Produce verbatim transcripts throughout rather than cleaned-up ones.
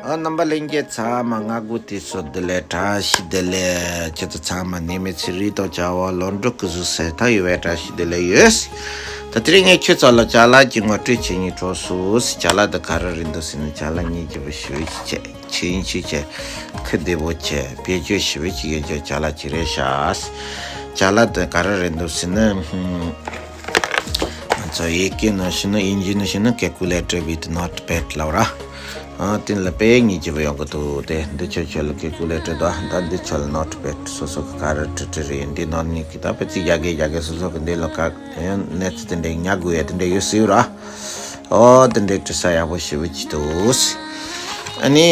རྣམ་པ་ལྷན་རྒྱས་ཚང་མ་སྔ་དགོང་དུས་སུ་བདེ་ལེགས། བཀྲ་ཤིས་བདེ་ལེགས། ཁྱེད་ཚོ་ཚང་མ་ནད་མེད་ཚེ་རིང་དང་བྱ་བ་ལམ་འགྲོ་སྐུ་གཟུགས་གསལ་ཐང་ཡོད་པའི་བཀྲ་ཤིས་བདེ་ལེགས་ཡོད། ད་དེ་རིང་ངས་ཁྱོད་ཚོ་ལ་ཅ་ལག་གི་ངོ་སྤྲོད་བྱེད་སྙིང་བྲོ་སོང་། ཅ་ལག་འདི་ག་རེ་རེད་འདུག་ཟེར་ན། ཅ་ལག་སྙིང་རྗེ་པོ་ཞེ་པོ་ཅིག་བྱས། ཁྱེད་ཡིན་ཤུལ་བྱས། ཁུ་བདེ་པོ་བྱས། བེད་སྤྱོད་ཞེ་པོ་ཅིག་ཡོད་རྒྱུ་ཅ་ལག་ཅིག་རེད་ཤག་ཅ་ལག་འདི་ག་རེ་རེད་འདུག་ཟེར་ན། ཧུམ། ང་ཚོ་ཡི་གེ་ནང་བཞིན་ནི། དབྱིན་ཇི་ནང་བཞིན་ནི་calculator with notepad ལབ་ར། ཨ། དེ་ལ་དཔེ་སྙིང་རྗེ་པོ་ཡོང་གི་འདུག་དེ་འདི་ཆོ་ཆོ་ལ་calculator དང་། ད་འདི་ཆོ་ལ་notepad སོ་སོ་གི་ག་རེ་བྲི་བྲི་རེད། འདི་ནང་ནས་གི་ད་དཔེ་ཚིག་རྒྱག་གི་རྒྱག་གི་སོ་སོ་གི་འདི་ལ་ག་ཡང་གནས་ཚུལ་དེ་འདྲའི་ཉར་དགོས་ཡ་དེ་འདྲ་ཡོད་སྲིད་ར། ཨོ། དེ་འདྲའི་བྲི་ས་ཡག་པོ་ཞེ་པོ་ཅིག་འདུག་ཨ་ནི་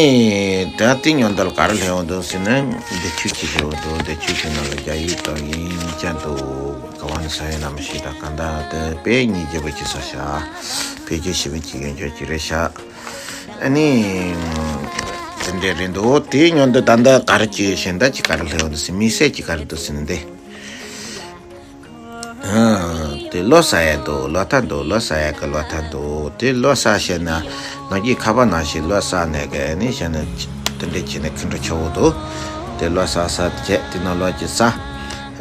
ད་དེ་ཉོན་དལ་ག་རེ་སླེབས་འོང་འདུག་ཟེར་ན། འདི་ཆུ་ཅིག་ཡོད་འདུག་འདི་ཆུ་ཆུ་ནང་ལ་རྒྱ་ཡིག་དང་དབྱིན་ཇི་འདུག་ག་བ་ནས་ས་ཡོད་ན་མི་ཤེས། ད་ག་འདྲ་དེ་དཔེ་སྙིང་རྗེ་པོ་ཅིག་བཟོས་ཤག་བེད་སྤྱོད་ཞེ་པོ་ཅིག་ཡོད་རྒྱུ་ཅིག་རེད་ཤག་ཨ་ནི། དེ་འདྲ་རེད་འདུག་དེ་ཉོན་དུ་ད་ལྟ་ག་རེ་ཅིག་གཞན་དག་ཅིག་ག་རེ་སླེབས་འོང་འདུག་ཟེར། དམིགས་བསལ་ཅིག་ག་རེ་འདུག་ཟེར་ན་འདི། ཨ། དེ་ལོ་ས་ཡ་འདུག་ལོ་ཐ་འདུག་ལོ་ས་ཡ་གི་ལོ་ཐ་འདུག་དེ་ལོ་ས་བྱས་ན། ནམ་རྒྱུན་ཁ་པར་ནང་བཞིན་ལོ་ས་ནས་གི་ཨ་ནི་བྱས་ན། དེ་འདྲ་བྱས་ནས་ཁེ་འདྲ་ཆོག་གི་འདུག་དེ་ལོ་ས་ས་བྱས། དེ་ནང་ལོ་གཅིག་ས།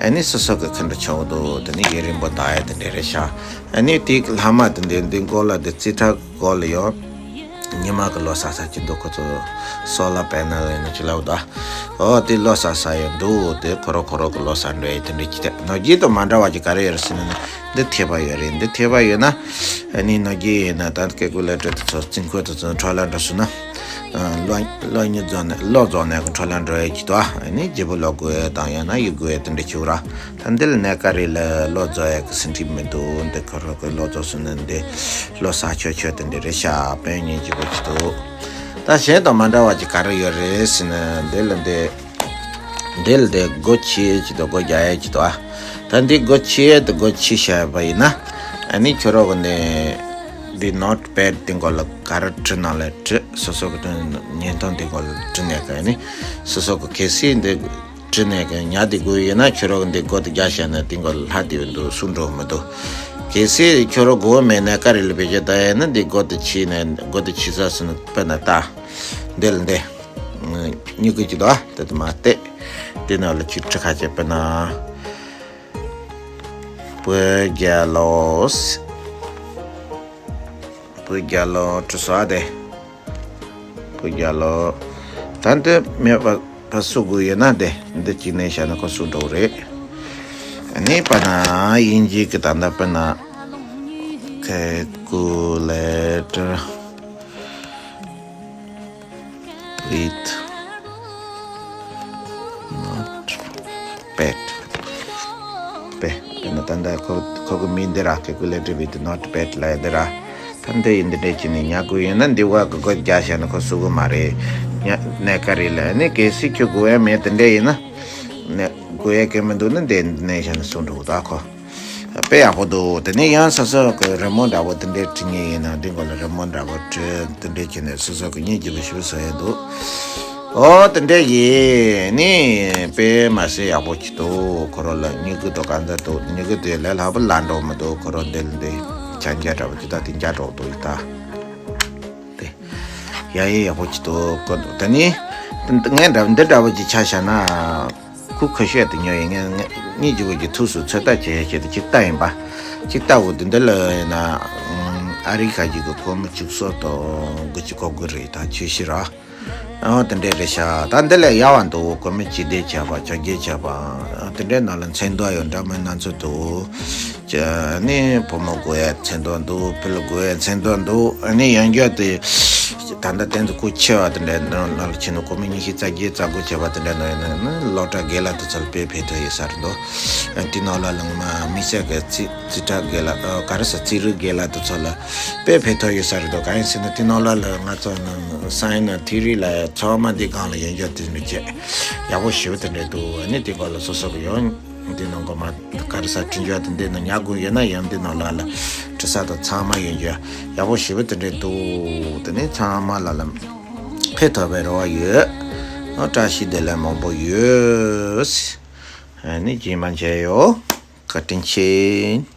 ཨ་ནི་སོ་སོ་གི་ཁེ་འདྲ་ཆོག་གི་འདུག་དེ་ནི་ཡུན་རིང་པོ་འདུག་ཡ་དེ་འདྲ་རེད་ཤག་ཨ་ནི་དེ་ལྷག་མ་དེ་འདྲ་འདི་མགོ་ལ་དེ་རྩིས་ཁྲ་མགོ་ལ་ཡོད། ཉི་མ་གི་ལོ་ས་ས་ཅིག་འདུག་ཁོ་ཚོ་solar panel ཡིན་ན་ཅི་ལབ་ད། ཨོ། དེ་ལོ་ས་ས་ཡོད་འདུག་དེ་ཁོ་རང་ཁོ་རང་གི་ལོ་ས་འགྲོ་ཡ་དེ་འདྲ་ཅིག་སྟེ། ནམ་རྒྱུན་དང་མ་འདྲ་བ་ཅིག་ག་རེ་ཡོད་རེད་ཟེར་ན། འདི་ཐེབས་པ་ཡོད་རེད། འདི་ཐེབས་པ་ཡོད་ན། ཨ་ནི་ནམ་རྒྱུན་ཡིན་ན་ད་calculator དེ་ཚོ་རྩིས་འཁོར་དེ་ཚོ་འཕྲོ་བརླག་འགྲོ་སོང་ན། ཨ། ལོ་ལོ་གཉིས་རྫོགས་ནས་ལོ་རྫོགས་ནས་གི་འཕྲོ་བརླག་འགྲོ་ཡ་ཅིག་འདུག་ཨ་ནི་བརྗེ་པོ་ལོག་དགོས་ཡ་དང་ཡང་ན་གཡུག་དགོས་ཡ་དེ་འདྲ་ཅིག་ར། ད་འདི་ལ་གནས་སྐབས་རེ་ལ་ལོ་རྫོགས་ཡ་གི་ཟིན་བྲིས་མི་འདུག་འདི་ཁོ་རང་གི་ལོ་རྫོགས་སོང་ན་འདི་ལོ་ས་ཆོད་ཆོད་དེ་འདྲ་རེད་ཤག་དཔེ་སྙིང་རྗེ་པོ་ཅིག་འདུག་ད་གཞན་དང་མ་འདྲ་བ་ཅིག་ག་རེ་ཡོད་རེད་ཟེར་ན། འདི་ལ་འདི། འདི་ལ་འདི་སྒོ་ཕྱེ་ཡས་ཅིག་དང་སྒོ་རྒྱག་ཡས་ཅིག་འདུག་ཨ། ད་འདི་སྒོ་ཕྱེ་ཡས་དང་སྒོ་ཕྱེ་བཞག་པ་ཡིན་ན། ཨ་ནི་ཁྱོད་རང་གི་ནས་འདི་notepad འདི་མགོ་ལ་ག་རེ་བྲིས་ན་ལ་བྲིས། སོ་སོ་གི་དོན་བརྙན་ཐུང་འདི་མགོ་ལ་བྲིས་ནས་ག་ནི་སོ་སོ་གི་གལ་སྲིད་འདི་བྲིས་ནས་གི་ཉར་དེ་དགོས་ཡོད་ན། ཁྱོད་རང་གི་འདི་སྒོ་དེ་རྒྱག་བཞག་ན་དེ་མགོ་ལ་ལྷག་དེ་འདུག་སུ་འགྲོ་མི་འདུག་གལ་སྲིད་ཁྱོད་རང་དགོས་མེད་ན་ག་རེ་ལ་བེད་སྤྱོད་བཏང་ཡས་ན། འདི་སྒོ་དེ་ཕྱེ་ནས་སྒོ་དེ་ཕྱེ་ས་སུ་ནི་དཔེར་ན་ད་འདི་ལ་འདི་སྨྱུ་གུ་ཅིག་འདུག་ཨ། དེ་དེ་མ་བལྟས། དེ་ནང་ལ་ཅིག་བྲི་ཁ་བྱས་དཔེར་ན། བོད་རྒྱལ་ལོ། བོད་རྒྱལ་ལོ་བྲིས་སོང་ཨ། དེ་བོད་རྒྱལ་ལོ། ད་འདི་མེད་པ་ཕར་བསུ་དགོས་ཡོད་ན། དེ་འདི་གཅིག་ནས་བཤད་ན་ཁོ་བསུ་འགྲོ་གི་རེད། ཨ་ནི་དཔེར་ན་དབྱིན་ཇི་གི་ད་ལྟ་དཔེར་ན་calculator with notepad པས། དཔེར་ན་ད་ལྟ་ཁོ་ཁོ་གི་མིང་འདི་ར། calculator with notepad ལབ་ཡ་འདི་ར། ད་འདི་ཡིན། འདི་འདྲས་བྱས་ནས་ཉར་དགོས་ཡོད་ན་འདི་བ་གི་སྒོ་རྒྱག་བཞག་ན་ཁོ་བསུ་གི་མ་རེད། ཉ་གནས་སྐབས་རེ་ལ་ནི་གལ་སྲིད་ཁྱོད་དགོས་ཡ་མེད་དེ་འདྲས་ཡིན་ན། ནས་དགོས་ཡ་གལ་མི་འདུག་ན་འདི་ནས་བཞག་ན་བསུ་འགྲོ་གི་འདུག་ཨ། ཁོ་དཔེ་ཡག་པོ་འདུག་དེ་ནས་ཡང་སོ་སོ་གི་རི་མོ་འདྲ་པོ་དེ་འདྲས་བྲིས་མཁན་ཡིན་ན་འདི་མགོ་ལ་རི་མོ་འདྲ་པོ་བྲིས། དེ་འདྲས་བྱས་ནས་སོ་སོ་གི་སྙིང་རྗེ་པོ་ཞེ་པོ་བཟོ་ཡ་འདུག་ཨོ། དེ་འདྲས་ཡིན་ནི་དཔེ་མ་སྲིད་ཡག་པོ་ཅིག་འདུག་ཁོ་རང་ལ་སྨྱུ་གུ་དང་གང་འདྲ་འདུག་སྨྱུ་གུ་དེ་ལས་སླ་པོ་ལ་འགྲོ་མི་འདུག་ཁོ་རང་འདི་ལ་འདི་ཆ་འཇའ་འདྲ་པོ་ཅིག་ད་དེ་འཇའ་འདྲ་པོ་འདུག་ད་དེ་ཡ་ཡི་ཡག་པོ་ཅིག་འདུག་ཁོ་འདུག་ད་ནི་ངས་འདྲ་འདི་འདྲ་པོ་ཅིག་ཆ་བཞག་ན། ཁུ་ཁ་ཤས་དེ་ཉོ་ཡིན། ངས་ངས་ངས་ཇི་བོ་ཇི་ཐུགས་སུ་ཚོད་ལྟ་བྱེད་བྱེད་དུ་ཅིག་ལྟ་ཡིན་པ། ཅིག་ལྟ་འོ་དེ་འདི་ལ་ཡིན་ན། ཨ་རི་ཁ་ཅིག་གི་སྒོར་མོ་བཅུ་གསུམ་དང་དགུ་བཅུ་གོ་དགུ་རེད། ད་ཆུ་བཞི་ར། ཨ་དེ་འདྲས་རེད་ཤག་ད་འདི་ལས་ཡག་པ་འདུག་སྒོར་མོ་སྤྱི་བདེ་བྱས་པ། ཆ་རྒྱུས་བྱས་པ། དེ་འདྲས་ནང་ལ་མཚན་དོན་ཡང་འདྲ་མིན་སྣ་ཚོགས་འདུག་ཅེས་ནི་བུ་མོ་དགོས་ཡ་མཚན་དོན་འདུག་ཕུ་ལ་དགོས་ཡ་མཚན་དོན་འདུག་ཨ་ནི་ཡང་བསྐྱར་དེ་ད་ལྟ་དེ་ཚོ་ཁུ་ཆེ་བ་དེ་འདྲ་ནང་ལ་ཕྱིན་ན་སྒོར་མོ་ཉི་ཤུ་རྩ་བརྒྱད་རྩ་དགུ་བྱས་པ་དེ་འདྲ་ནང་ཡིན་ན་ནི་སློབ་གྲྭ་རྒན་ལགས་དེ་ཚོ་ལ་དཔེ་ཕན་ཐོགས་ཡོད་ས་རེད་འདུག་ཨ་དེ་ནང་ལ་ལ་ང་མ་དམིགས་བསལ་གྱི་རྩིས་རྩིས་ཁྲ་རྒན་ལགས་ཨ་ག་རེ་ཟེར་རྩིས་རིག་རྒན་ལགས་དེ་ཚོ་ལ་དཔེ་ཕན་ཐོགས་ཡོད་ས་རེད་འདུག་གང་ཡིན་ཟེར་ན་དེ་ནང་ལ་ལ་ང་ཚོ་ནང་སའེན་ནི་ཐི་རི་ལ་ཚང་མ་འདི་སྒང་ལ་ཡོད་རྒྱུ་དེ་འདྲ་བྱས་ཡག་པོ་ཞེ་པོ་དེ་འདྲ་འདུག་ཨ་ནི་དེ་སྒང་ལ་སོ་སོ་གི་ཡོང་། འདི་ནང་གོ་མ་ག་རེ་ཟ་འཕྲིན་བཅོལ་དེ་འདི་ནང་ཉར་དགོས་ཡོད་ན་ཡང་འདི་ནང་ལ་ལ་འབྲི་ས་དང་ཚང་མ་ཡོད་རྒྱུ་ཡག་པོ་ཞེ་པོ་དེ་འདྲ་འདུག་དེ་ནས་ཚང་མ་ལ་ལ་ཕན་ཐོགས་པའི་རེ་བ་ཡོད། ཨོ་བཀྲ་ཤིས་བདེ་ལེགས་མང་པོ་ཡོད། ཨ་ནི་རྗེས་མ་མཇལ་ཡོང་། བཀའ་དྲིན་ཆེ།